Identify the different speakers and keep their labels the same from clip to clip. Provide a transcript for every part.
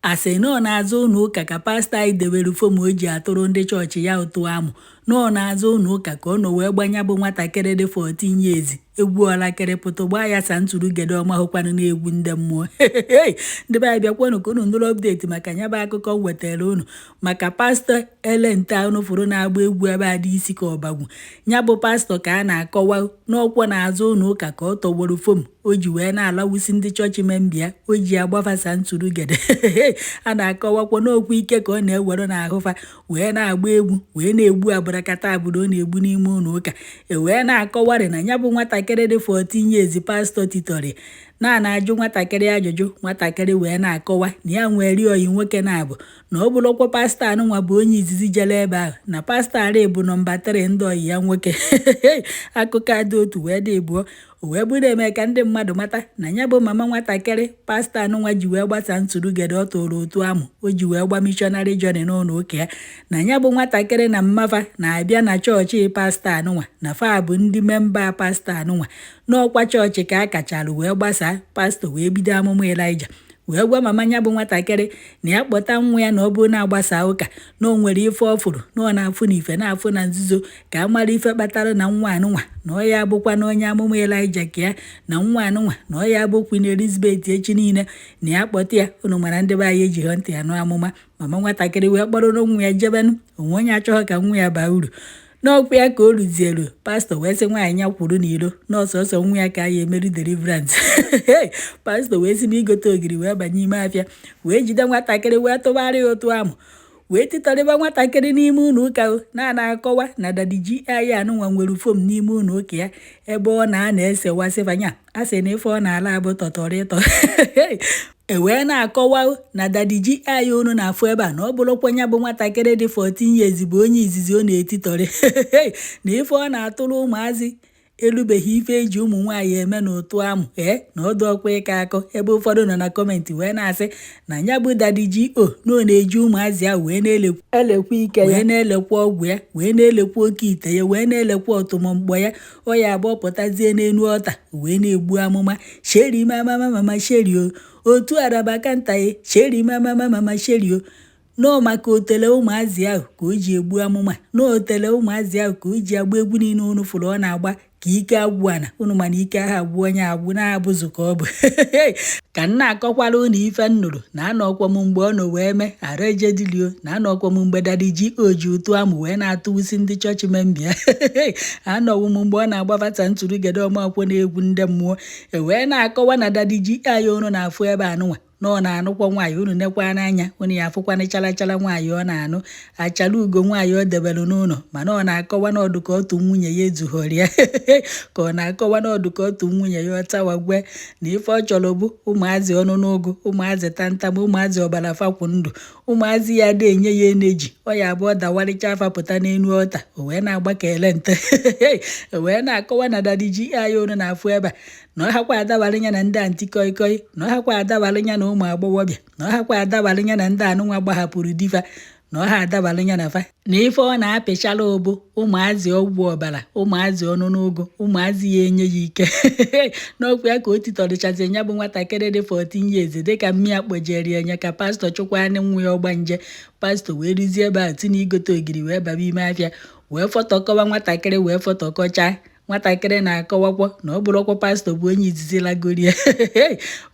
Speaker 1: Asị nọ n'azụ ụlọ ụka ka pastọ anyị debere foam o ji atụrụ ndị chọọchị ya ụtụ amụ. Nọ n'azụ ụlọ ụka ka ọ nọ wee gbanya bụ nwatakịrị dị 14 years egwu ọlakịrịpụtụ gbaa ya santụrụgede ọma hụkwanụ na-egwu ndị mmụọ. Ndị be anyị, bịakwanụ ka unu nụrụ update maka ya bụ akụkọ m wetara unu maka pastọ Elenta unu fụrụ na-agba egwu ebe a dị isi ka ọbagwu. Ya bụ pastọ ka a na-akọwa n'ọkwọ n'azụ ụlọ ụka ka ọ tọgbọrọ foam o ji wee na-alawusi ndị chọọchị member ya o ji agbafa santụrụgede. A na-akọwakwa n'okwu ike ka ọ na-ewere n'ahụfa wee na-agba egwu wee na-egbu abụrakata abụrụ ọ na-egbu n'ime ụlọ ụka. E wee na-akọwarị na ya bụ nwatakịrị dị 14 years pastọ titọrị na na-ajụ nwatakịrị ajụjụ, nwatakịrị wee na-akọwa na ya nwere oyi nwoke na-abụ na ọ bụrụkwa pastọ anụnwa bụ onye izizi jere ebe ahụ, na pastọ arị bụ nọmba 3 ndị oyi ya nwoke. Akụkọ adị otu wee dị bụọ o wee bụrụ eme ka ndị mmadụ mata na ya bụ mama nwatakịrị pastọ anụnwa ji wee gbasa ntụrụgede ọ tụrụ ụtụ amụ o ji wee gba missionary journey n'ụlọ ụka ya, na ya bụ nwatakịrị na mmafa na-abịa na chọọchị pastọ anụnwa, na fa bụ ndị member pastọ anụnwa. N'ọkwa chọọchị ka a kachalụ wee gbasaa, pastọ wee bido amụma Elija wee gwa mama ya bụ nwatakịrị na ya kpọta nwa ya na ọ bụrụ na-agbasa ụka na o nwere ife ọ fụrụ na ọ na-afụ na ife na-afụ na nzuzo, ka a mara ife kpatara na nwa anụnwa na ọ ya abụkwa na onye amụma Elija ka ya na nwa anụnwa na ọ ya abụ Queen Elizabeth echi niile, na ya kpọta ya. Unu mara ndị be anyị ejighọ ntị anụ amụma. Mama nwatakịrị wee kpọrọrọ nwa ya jebenụ onwe onye achọghị ka nwa ya baa uru n'ọkwa ya. Ka o ruzielu, pastọ wee sị nwaanyị ya kwuru n'iro n'ọsọsọ nwa ya ka a ya emerụ deliverance. Pastọ wee si n'igote ogiri wee banye ime afịa wee jide nwatakịrị wee tụgharị ya ụtụ amụ wee titọrịba nwatakịrị n'ime ụlọ ụka. Na akọwa na Daddy GI anụnwa nwere foam n'ime ụlọ ụka ya ebe ọ na-ana esewasịfanya. A sị na ife ọ na-ala abụ tọtọrịtọ. E wee na-akọwa na Daddy GI unu na-afụ ebe a na ọ bụrụkwa ya bụ nwatakịrị dị 14 years bụ onye izizi ọ na-etitọrị, na ife ọ na-atụrụ ụmụazị elubeghị ife eji ụmụ nwaanyị eme n'ụtụ amụ ee na ọdụ ọkwa ịka akọ. Ebe ụfọdụ nọ na comment wee na-asị na ya bụ Daddy GO na ọ na-eji ụmụazị ahụ wee na-elekwa ike ya, wee na-elekwa ọgwụ ya, wee na-elekwa oke ite ya, wee na-elekwa ọtụmọmkpọ ya. Ọ ya abụọ pụtazie n'elu ọta wee na-egbu amụma sheri mama mama sheri o otu araba kanta ya sheri mama mama sheri o nọọ maka otele ụmụazị ahụ ka o ji egbu amụma, n'otele ụmụazị ahụ ka o ji agba egwu niile unu fụrụ ọ na-agba ka ike agwụ ana unu. Mana ike ahụ agwụ onye agwụ na-abụzụ ka ọ bụ ka m na-akọkwara unu ife m nụrụ na anọkwa m mgbe ọ nọ wee mee arejedilio, na anọkwa m mgbe Daddy GO ji ụtụ amụ wee na-atụwusi ndị chọọchị member ya. Anọwụ m mgbe ọ na-agbafata ntụrụgede ọmakwụ na-egwu ndị mmụọ. E wee na-akọwa na Daddy GI unu na-afụ ebe anụnwa na ọ na-anụkwa nwaanyị. Unu nekwa n'anya, unu ya afụkwana chalachala nwaanyị ọ na-anụ, achala ugo nwaanyị ọ debere n'ụlọ. Mana ọ na-akọwa n'ọdụ ka otu nwunye ya ezughọrọ ya, ka ọ na-akọwa n'ọdụ ka otu nwunye ya ọtawagwe, na ife ọ chọrọ bụ ụmụazị ọnụ n'ụgụ, ụmụazị tantam, ụmụazị ọbara fakwụ ndụ, ụmụazị ya ada enye ya eneji ọ ya abụọ dawarịcha afa pụta n'elu ọta o wee na-agba ka ele nte. E wee na-akọwa na Daddy GI unu na-afụ ebe a na ọ hakwa adabalị ya na ndị aunty koi koi, na ọ hakwa adabalị ya na ụmụ agbọghọbịa, na ọ hakwa adabalị ya na ndị anụnwa gbahapụrụ difa, na ọ ha adabalị ya na fa, na ife ọ na-apịchala ụbụ ụmụazị ọgwụ ọbara, ụmụazị ọnụ n'ụgụ, ụmụazị ya enye ya ike. N'okwu ya ka o titọrịchazi ya bụ nwatakịrị dị 14 years dịka mmịa kpojere ya nye ka pastọ chụkwanị nwa ya ọgbanje. Pastọ wee ruzie ebe a tinye igote ogiri wee baba ime afịa wee fọtọkọwa nwatakịrị wee fọtọkọchaa nwatakịrị. Na-akọwakwa na ọ bụrụkwa pastọ bụ onye izizi lagorie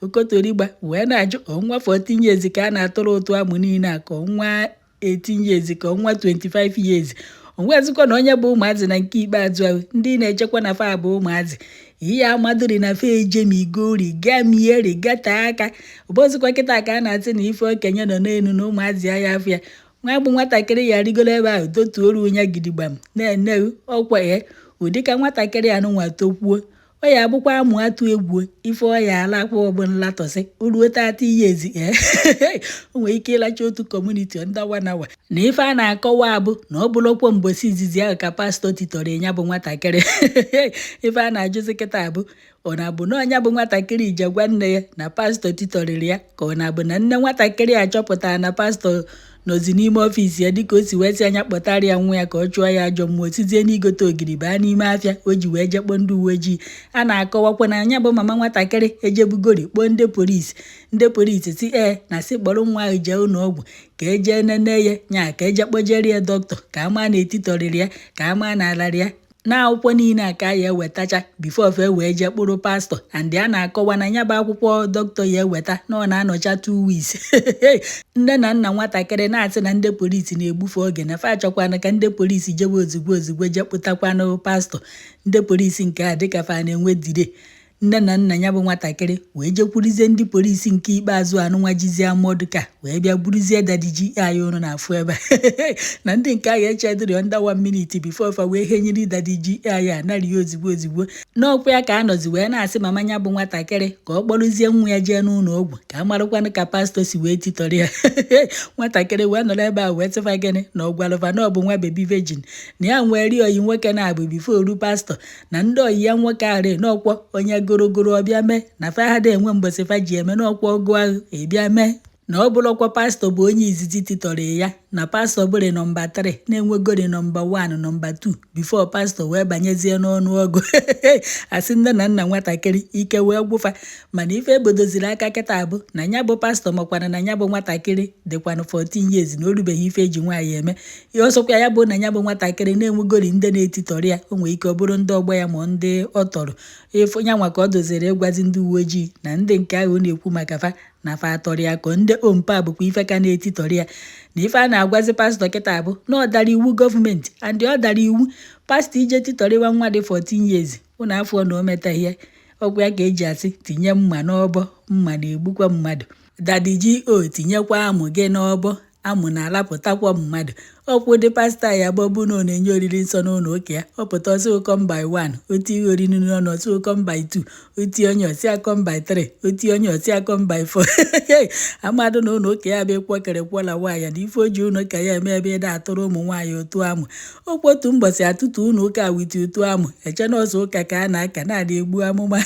Speaker 1: okotorigba wee na-ajụ ọnwa 14 years ka a na-atụrụ ụtụ amụ niile a, ka ọnwa 18 years, ka ọnwa 25 years. Onwezikwa na onye bụ ụmụazị na nke ikpeazụ ahụ ndị na-echekwa na fa bụ ụmụazị ihe amadụri na fa ejemigori gamieri gata aka ụbọzikwa kịta ka a na-asị na ife okenye nọ n'elu na ụmụazị anya afọ ya. Nwa bụ nwatakịrị ya rigoro ebe ahụ totuoru onye gidigbam na-ene ọkwa ya ụdị ka nwatakịrị anụnwa tokwuo ọ ya abụkwa amụ atụ egwu ife ọ ya alakwa ọbụ nlatọsị o ruo 30 years ee o nwere ike ịlacha otu community ndawanawa. Na ife a na-akọwa abụ na ọ bụrụkwa mbosi izizi ahụ ka pastọ titọrọ ya bụ nwatakịrị. Ife a na-ajụzi kịta abụ ọ na-abụ na ọnya bụ nwatakịrị ije gwa nne ya na pastọ titọrịrị ya, ka ọ na-abụ na nne nwatakịrị a chọpụtara na pastọ Nọzi n'ime office ya, dịka o si wee sị anya kpọtara ya nwa ya ka ọ chụọ ya ajọ mmụọ, sizie n'igote ogiri baa n'ime afịa o ji wee jekpọ ndị uwe ojii. A na-akọwakwa na anya bụ mama nwatakịrị ejebugori kpọọ ndị polisi. Ndị polisi si ee na si kpọrọ nwa ahụ jee ụlọ ọgwụ ka ejee nene ya, nya ka eje kpọjere ya dọkịta ka ama na etitọrịrị ya, ka ama na alarị ya na akwụkwọ niile a ka ya ewetacha before fe wee jee kpụrụ pastọ. And a na-akọwa na ya bụ akwụkwọ dọkịta ya eweta na ọ na-anọcha 2 weeks. Nne na nna nwatakịrị na-asị na ndị polisi na-egbufe oge, na fa achọkwana ka ndị polisi jewe ozugbo ozugbo jee kpụtakwanụ pastọ. Ndị polisi nke a dịka fa na-enwe dire. Nne na nna ya bụ nwatakịrị wee jekwuruzie ndị polisi nke ikpeazụ anụnwa jizie mọdụka wee bịa buruzie Daddy G.I anyị ụnụ na-afụ ebe na ndị nke ahụ echedịrị under one minute before fa wee henyere Daddy G.I anyị anarị ozigbo ozigbo. N'ọkwa ya ka a nọzi wee na-asị mama ya bụ nwatakịrị ka ọ kpọrụzie nwa ya jee n'ụlọ ọgwụ ka a marakwanụ ka pastọ si wee titọrọ ya. Nwatakịrị wee nọrọ ebe a wee sịfa gịnị na ọ gwalụfa na ọ bụ nwa baby virgin, na ya nwere oyi nwoke na-abụ before ru pastọ, na ndị oyi ya nwoke ahụ n'ọkwọ onye gorogoro ọbịa mee na fa ha enwe mbọsị fa ji eme n'ọkwa ọgụ ahụ ịbịa mee, na ọ bụrụkwa pastọ bụ onye izizi titọrọ ya, na pastọ bụrụ number 3 na-enwegori number 1, number 2 before pastọ wee banyezie n'ọnụọgụ. Asị nne na nna nwatakịrị ike wee gwụfa. Mana ife ebodoziri aka kịta bụ na ya bụ pastọ makwana na ya bụ nwatakịrị dịkwanụ 14 years, na o rubeghị ife eji nwaanyị eme ihe. Ọsọkwa ya bụ na ya bụ nwatakịrị na-enwegori ndị na-etitọrọ ya, o nwere ike ọ bụrụ ndị ọgbọ ya ma ndị ọ tọrọ ịfụ ya nwa ka ọ doziri ịgwazi ndị uwe ojii na ndị nke ahụ na-ekwu maka fa na fa atọrọ ya ka ndị ompa bụkwa ife ka na-etitọrọ ya. Na ife a na-agwazi pastọ kịta bụ na ọ dara iwu gọọmenti, and ọ dara iwu pastọ ije titọrịwa nwa dị 14 years. Ụnụ afọ na o metaghị ya, ọgwụ ya ka eji asị tinye mma n'ọbọ, mma na-egbukwa mmadụ. Daddy G.O, tinyekwa amụ gị n'ọbọ, amụ na-alapụtakwa mmadụ. Ọkwụ dị pastọ ya bụ ọbụ na ọ na-enye oriri nsọ n'ụlọ ụka ya, ọ pụta ọsị come by one, oti oriri n'ọnụ, ọsị come by two, oti onye ọsị come by three, oti onye ọsị come by four. Amadụ na ụlọ ụka ya bụ ịkwọkịrị kwọla nwaanyị na ife oji ụlọ ụka ya eme ebe ịda atụrụ ụmụ nwaanyị ụtụ amụ. Okwu otu mbọsị atụtụ ụlọ ụka witi ụtụ amụ eche nọọsụ ụka ka a na-aka na-adị egbu amụma.